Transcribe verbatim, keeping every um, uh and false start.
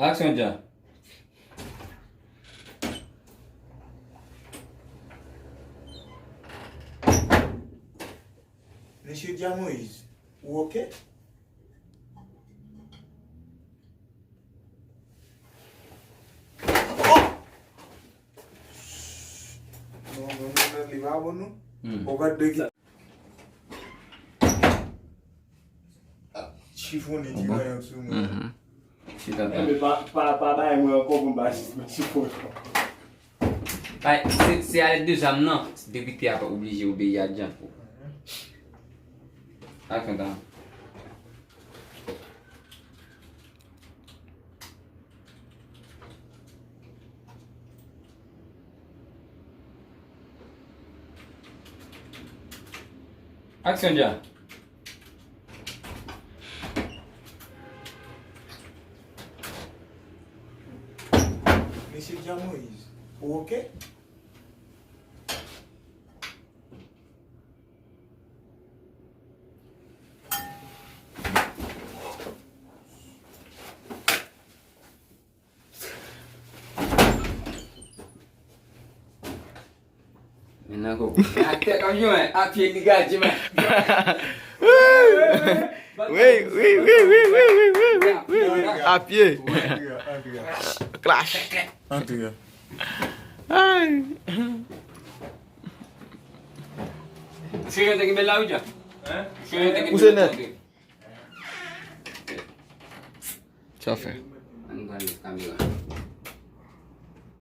Aksyon, Dja. Mesye Dja Moyiz, ou oke? Oh! Non, non, non, non, li pa bon, non. Hmm. Ou pa de ki. Chifonnen ti vanyan sou mwen. Mhm. Chita ta. Enben, pa, pa, pa bay mwen ankò pou m pa, pa chifonnen. Ay, se, se a lèd de zam nan. Depi te ap oblije obeyi a Django. Aksyon ta. Aksyon, Dja. Mesye Dja Moyiz, ou oke? Men nan koko. A tèt an yon, a pye li gade, men. Wi, wi, wi. A pye. Antre, antre. Clash. Antre. Ay. Se yon te ki bèl la, wi, Dja. Hein? Se yon te ki bèl la. Ou se nèt. Sa fè. Ann gade kamera.